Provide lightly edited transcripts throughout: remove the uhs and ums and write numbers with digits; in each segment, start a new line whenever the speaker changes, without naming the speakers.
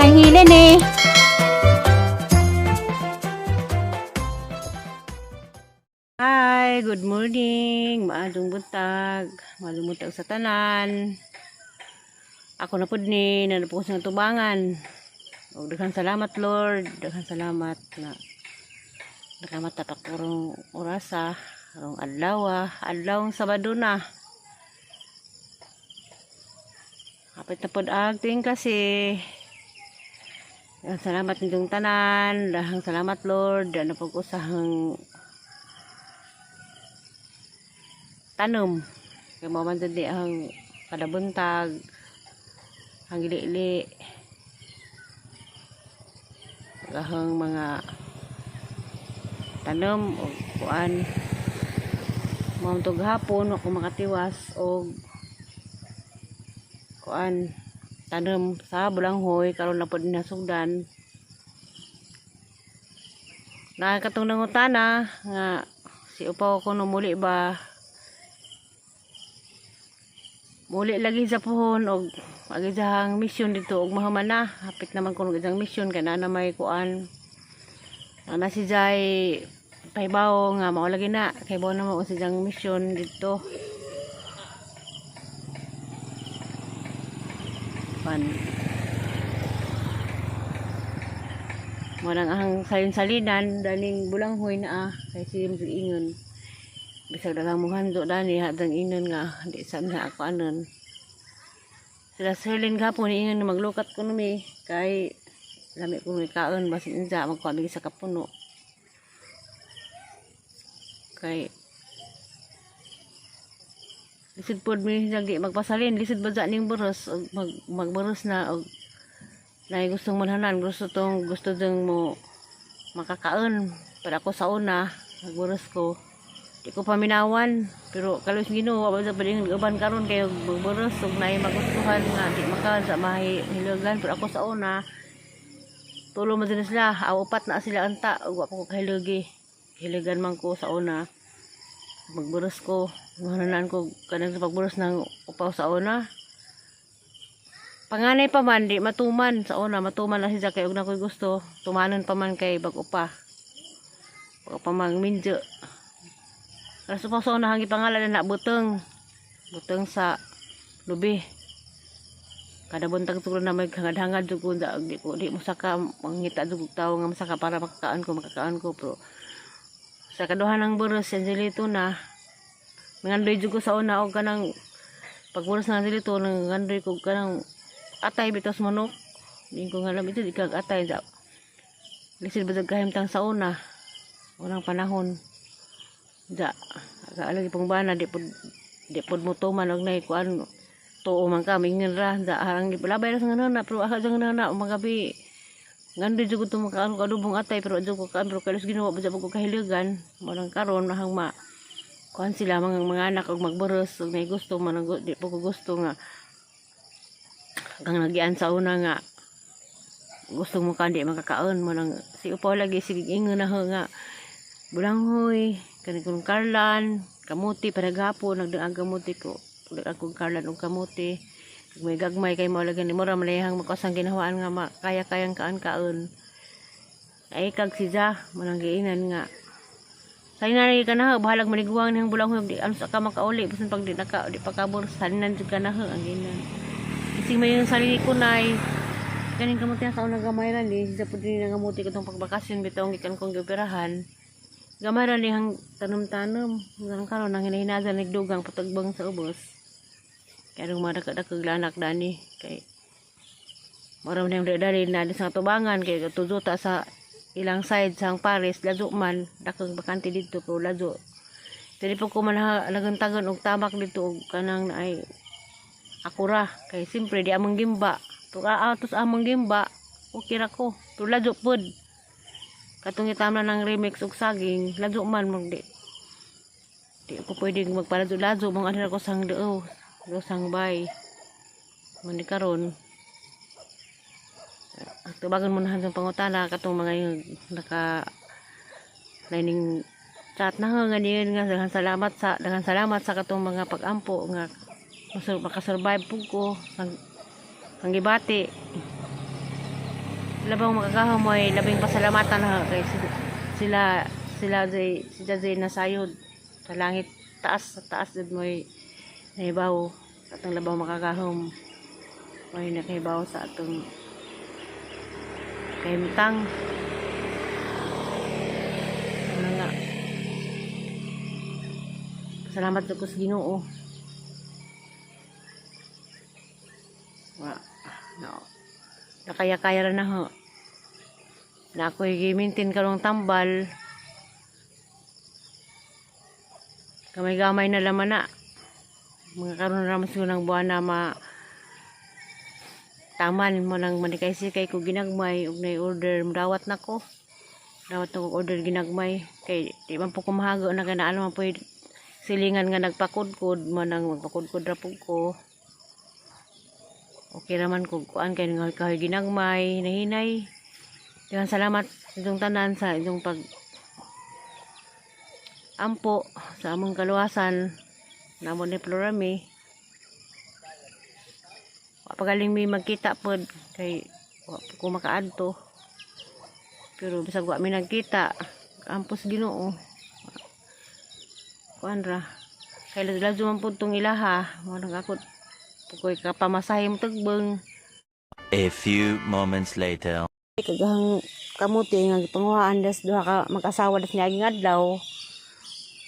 Nahilin eh.
Hi, good morning. Maadong buntag. Maadong buntag sa tanan. Ako na pud ni nanapos ng tubangan. Og daghan salamat, Lord. Daghan salamat na nakamata pa ko rong orasa, rong adlaw, adlaw Sabado na. Kapit na pud agting kasi. Daghan salamat ninyong tanan. Daghan salamat, Lord. Ano pag usahang tanom kay mao man jud ni ang kada buntag ang gili ang mga tanom og kuan mao tog hapon ako makatiwas og kuan tanom sa bulanghoy karon na pod nasugdan na katong nangutana nga si upaw ko no muli ba. Muli lagi sa puhon og agi sa mission dito og mahuman na. Hapit naman kuno isang mission kay naa na may kuan. Ana si Jai pahibaw nga mao lagi na kay bawo na mo sa iyang mission dito. Pan. Mo nang ang salin-salinan daning bulanghoy na kay si ingon. Bisag daghang muhandlo dani hadang ingon nga di sa na ako anon. Sila Sherlyn gapon ingon na maglukat ko mi kay lami ko mi kaon basin inja magkuha mi sa kapuno. Kay lisod pod mi di magpasalin, lisod ba ning buros og magburos na og naay gustong manhanan, gusto tong gusto ding mo makakaon. Pero ako sa una nagburos ko. Di ko paminawan, pero kalos Ginoo wa sa pading uban karon kay magburos ug naay magustuhan nga di makaon sa mahi hilogan, pero ako sa una tulo man din sila, aw upat na sila anta ug wa pa ko kahilogi. Hilogan man ko sa una. Magburos ko, mahanan ko kanang sa pagburos ng upaw sa una. Panganay pa man di matuman sa una, matuman na siya kay og na ko'y gusto, tumanon pa man kay bag-o pa. Bag-o pa man minjo. Kaso pa sa una hangi pangalan na buteng. Buteng sa lubi. Kada buntag tuglo na may hangad-hangad jud ko di ko di mosaka mangita jud og tawo nga mosaka para makakaon ko pero sa kaduha ng buros Angelito na mangandoy jud ko sa una og kanang pagburos ng Angelito nangandoy ko kanang atay bitos manok. Di ko nga alam ito di kag atay da. Lisod ba jud kahimtang sa una unang panahon. Da, lagi pong bana di pod mo tuman og nay kuan tuo man ka mingon ra da harang gipalabay ra sa nganon na pero aka sa nganon na magabi ngandoy jud ko makaon ko adobong atay pero jud ko kaan pero kalos Ginoo ba ko kahilugan mo nang karon nahang ma kuan sila mga anak og magburos og nay gusto man ang di po ko gusto nga kang nagian sa una nga gusto mo kan di makakaon mo nang si upaw lagi sige ingon na ho nga bulanghoy kani kong karlan kamuti para gapon nagdaang kamuti ko nagdaang kong karlan og kamuti may gagmay kay mo lagi ni mura malayhang makasang ginahawaan nga kaya-kayang kaan-kaon ay kag siya manang giinan nga say na ka na bahalag maniguang nang bulanghoy di ano sa ka makauli bisan pag di naka di pa kabor salinan jud ka na ang giinan ising may yung sarili ko nay kaning kamuti sa unang gamay ra ni siya pud ni nangamuti katong pagbakasyon bitaw gikan kong gioperahan. Gamay ra ni hang tanom-tanom hanggang karon nang hinahinagan nagdugang patagbang sa ubos. Kaya nung madakadakag lanak dani kay mura man yung dali na sa tubangan kay tujuta sa ilang side sa Paris lazo man dakag bakante didto pero lazo. Dili po ko man lagantagan og tamak didto og kanang naay akura kay siyempre di among gimba. Pero atos among gimba okay ra ko pero lazo pod. Katong itam na ng remix og saging lazo man mag di di ko pwedeng magpalazo-lazo mga ano ko sang deo do sang bay man di karon tubagon mo na sa pangutana katong mga yung naka lining chat na nga niyon nga daghan salamat sa katong mga pag-ampo nga makasurvive pug ko sang gibati. Labang Makagagahom ay labing pasalamatan ha kay sila sila jay sila jay nasayod sa langit, taas sa taas jud mo'y nahibaw sa atong Labang Makagagahom, may nakahibaw sa atong kahimtang. Ano nga, salamat ko sa Ginoo. Wa no nakaya-kaya ra na ho na ako'y gimintin karong tambal, gamay-gamay na laman na mga karon ra man siguro ng buwan na ma taman mo nang manikay-sikay ko ginagmay ug nay order, dawat na ko, dawat na ko order ginagmay kay di man po ko mahago na kay naano man po silingan nga nagpakudkod mo nang magpakudkod ra pud ko. Okay raman kog kuan kay nga kahoy ginagmay nahinay. Daghang salamat inyong tanan sa inyong pag ampo sa among kaluwasan namo ni Florami. Wa pagaling mi magkita pod kay wa pa ko makaadto, pero bisag wa mi nagkita, ampos Ginoo, kuan ra kay ladyo man pud tong ilaha mo nang ako pukoy kapamasahe mo tagbeng.
A few moments later.
Kagahang kamuti nga gipanguhaan das duha ka mag-asawa das niaging adlaw.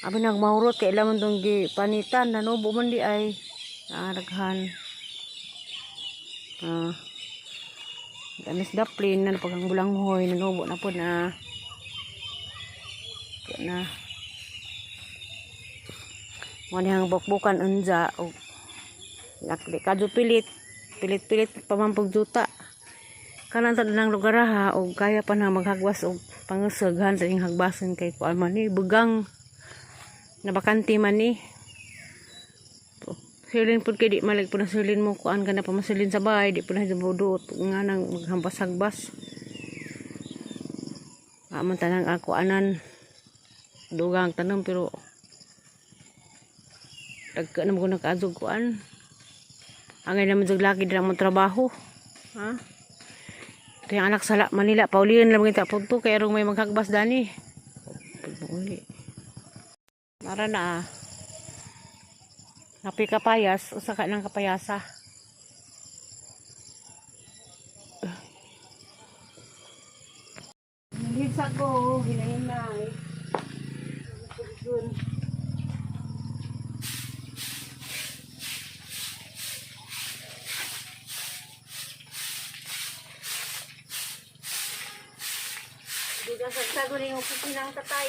Abi nagmahurot kay ila man tong gipanitan, nanubo man di ay naraghan. Ah. Gamis daplin na pag ang bulanghoy nanubo na po na. Na. Mo niyang bukbukan unja og nakli kadyo pilit pilit-pilit pamampog juta kanan ta ng lugar ha, og kaya pa na maghagwas og pangasaghan sa iyang hagbasan kay kuan man ni bugang nabakante man ni silin pud kay di malig pud na silin mo kuan ka na pamasilin sa bahay di pud na buduot nga nang maghampas-hagbas aman tanang ako anan dugang tanom, pero dagka naman ko nakaadog kuan angay naman jud lagi dira mo trabaho ha. Ito yung anak sa Manila, pauliin lang kita punto kay rong may maghagbas dani. Pag-uli. Mara na ah. Napi kapayas, usa ka ng kapayasa. Nalhisa ko, hinahinay. Dun. Dugasag-sago na yung opisina ng tatay.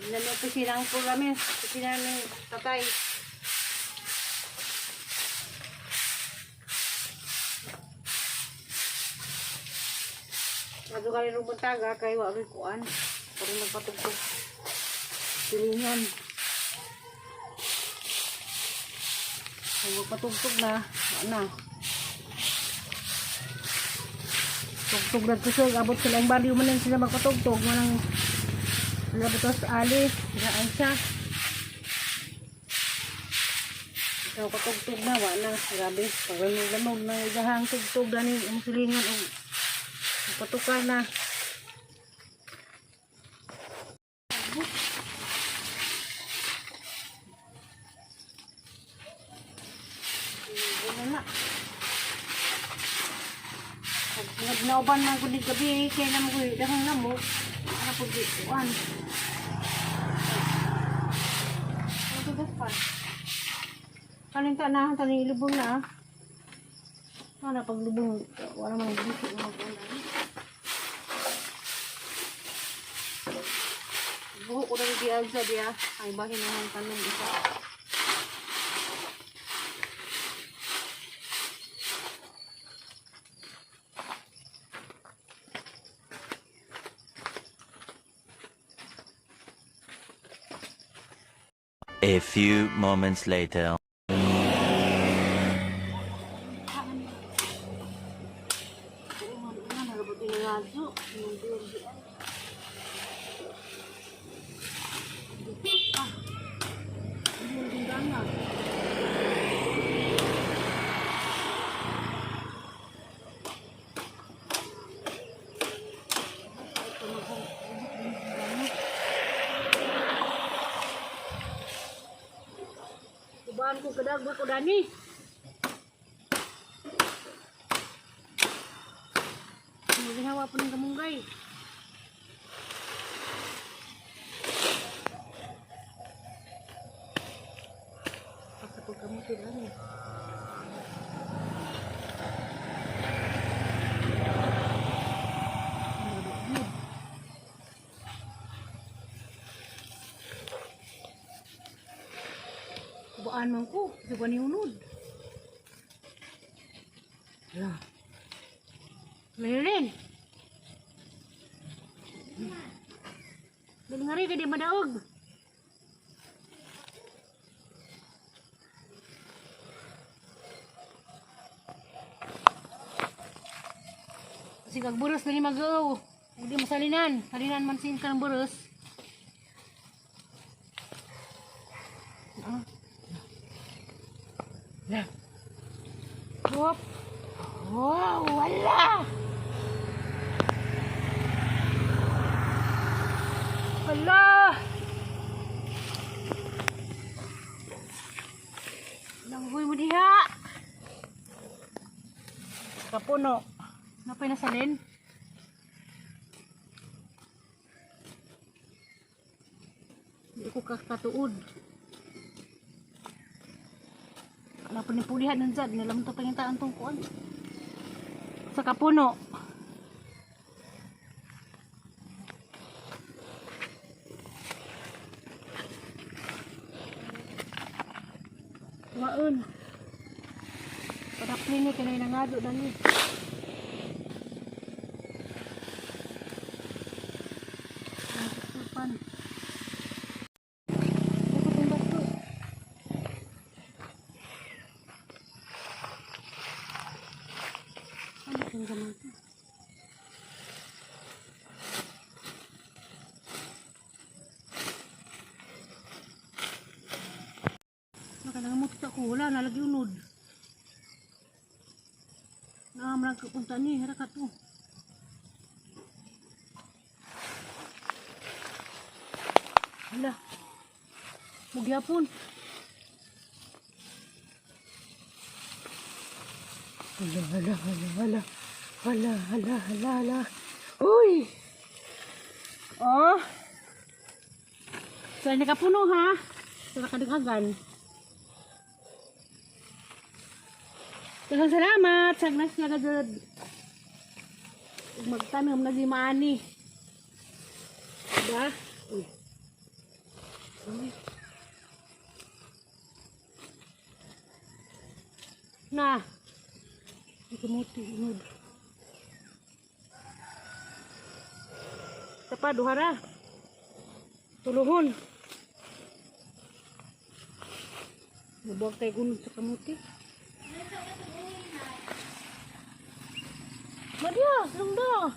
Yan ang opisina ng programme, opisina ng tatay. Mado kami rong buntaga kay wa mi kuan. Para magpatugtog. Silingan. Kung magpatugtog na, wa na. Tugtog na tusog, abot sila ang baryo man lang sila magpatugtog. Manang sila butos Ali, sila Aisha. Ikaw patugtog na, wa na. Grabe, paglamog-lamog na idahang tugtog gani ang silingan og patukar na. Wala na. Pag nauban man ko ni gabi, kaya naman ko dahang lamok. Para pag kuan. Ano to pa? Kalinta na, taning ilubong na. Ah. Ano paglubong, wala mang busi na mag-ulan. Buhok ko na diya sa diya. Ay bahin na ang tanong isa.
A few moments later.
Bubaan ko kadagbo ko dani. Maginawa po ng kamunggay. Pagkamuti dani. Kubaan man ko, di ba niunod? Hala. Marilyn! Dali nga rin, kaya di madaog. Kasi kagburos na ni mag-oo. Hindi masalinan. Salinan man sin ka ng buros. Ah. La. Whoop. Wow, wala. Wala. Langgoy mo diha. Kapuno. Napay nasalin? Hindi ko kakatuod. Wala pa ni pulihan ng zad. Nilam to pangitaan tong kuan. Sa kapuno. Waon. Para klinik kanay nangado dani. Ang tupan. Ito pong bato. Ano itong gamay? Nakalangamot ako. Wala, nalagi unod. Naamrang kapunta ni. Hara ka to. Hala. Mugyapon. Hala, hala, hala, hala. Hala, hala, hala, hala. Uy! Oh! Saan nakapuno ha? Sa nakadaghagan. Daghang salamat sa glass na gajud. Ug magtanom na di maani. Diba? Uy. Uy. Na. Ay, kamuti, inod. Tapa, duhara. Tuluhon. Mabuwag tayo gunod sa kamuti. Madia, lungdo.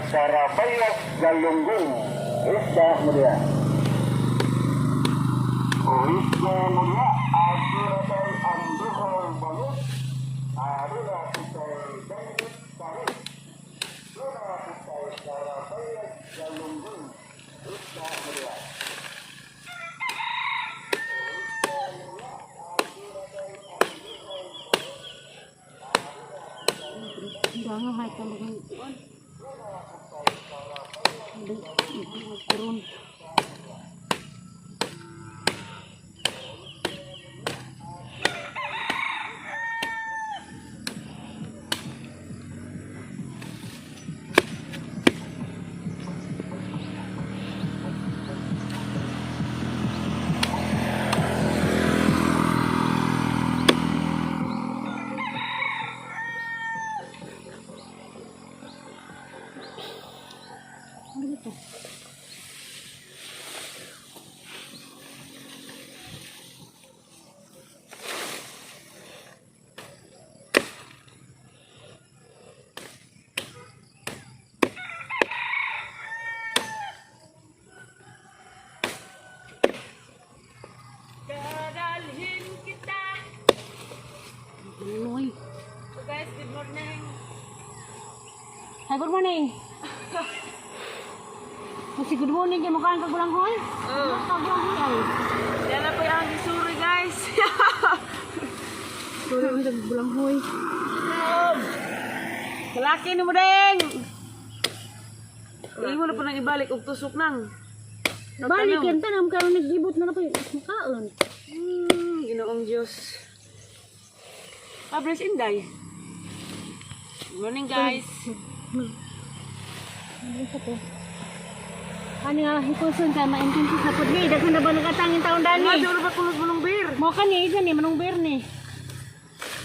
Sarabayas Galunggong. Isda Mulia. Isda Mulia. Adulatay ang duhang bangus. Aruna putay Dandit Pari. Duna putay Sarabayas Galunggong. Isda Mulia.
Banga hay ka mga kuan. Kuron. Ano ito? Hi, good morning. Kasi good morning kay mukhaan ka bulanghoy. Oh. Ka bulanghoy ay.
Yan na po yung gisuri, guys.
Sorry ang bulanghoy.
Kalaki ni mo deng. Imo na po nang ibalik og tusok nang.
Balik yan tanam karon nag-ibot na na po makaon.
Ginoong Diyos. Pabres Inday. Good morning, guys.
Ano to? Ani nga hikuson ka ma-intensive na pud ni daghan na ba nakatangin taon dani?
Nga duro ba kulog manong beer?
Mo ka ni isa ni manong beer ni.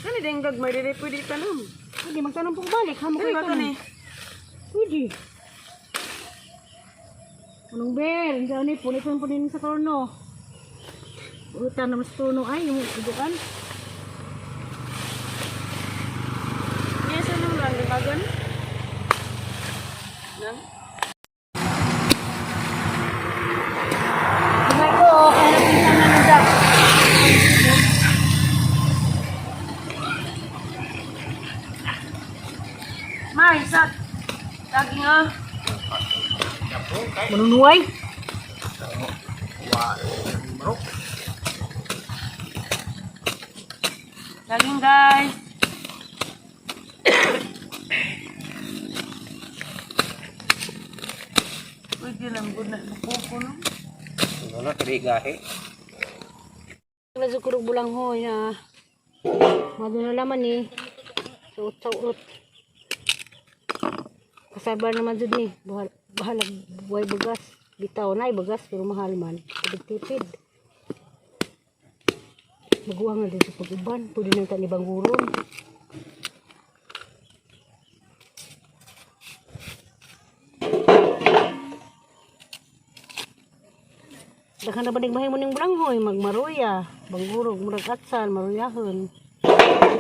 Kani deng gagmay dili pwede itanom.
Pwede magtanong po balik ha mo
Dili
kayo
ba kani?
Pwede. Manong beer, hindi ni punit po din sa trono. Utan naman sa trono ay yung udukan.
Niya sa nung lang limagan. Nang?
Sabay ko, kaya napinsan na ng Jack.
May sat. Lagi nga.
Manunuay.
Laging guys. Pwede lang gud na kuko no.
Ano kiri gahi?
Nasukurog bulanghoy na. Maduna laman ni. Suot suot. Kasaba naman jud ni. Bahal, bahalag buhay bagas. Bitaw na ay bagas pero mahal man. Tipid. Maguha nga din sa pag-uban. Pwede nang tani bangguron. Daghan na ba mahimo ning bulanghoy, magmaruya, banggurog, murag atsal, maruyahon.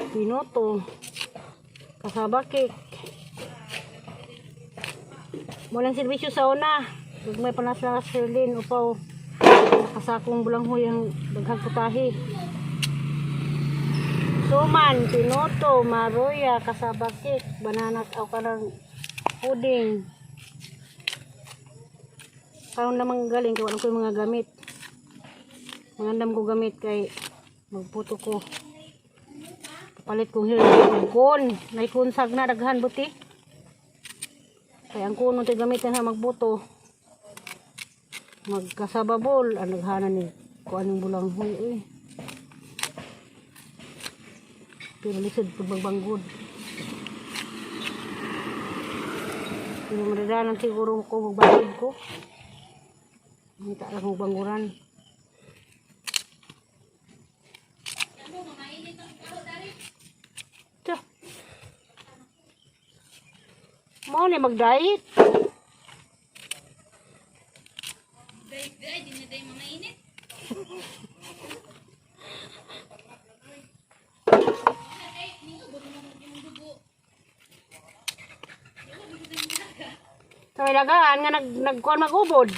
Pinoto. Kasaba cake. Walang serbisyo sa una. Ug may panasla sa Sherlyn upaw. Nakasakong bulanghoy ang daghang putahe. Suman, pinoto, maruya, kasaba cake, banana o kanang puding. Karon namang galing kay wala ko yung mga gamit. Mangandam ko gamit kay magputo ko. Palit kong hair og kon. Nay kunsag na daghan buti. Kay ang kuno tay gamitin ha magbuto. Magkasababol ang naghanan ni kuan ang bulanghoy eh. Pero lisod pag magbanggod. Pero madadanan siguro ko magbanggod ko. Minta lang kong bangguran. Tiyo. Mao ni mag-diet. Sa ilagaan nga nag nagkuan magubod.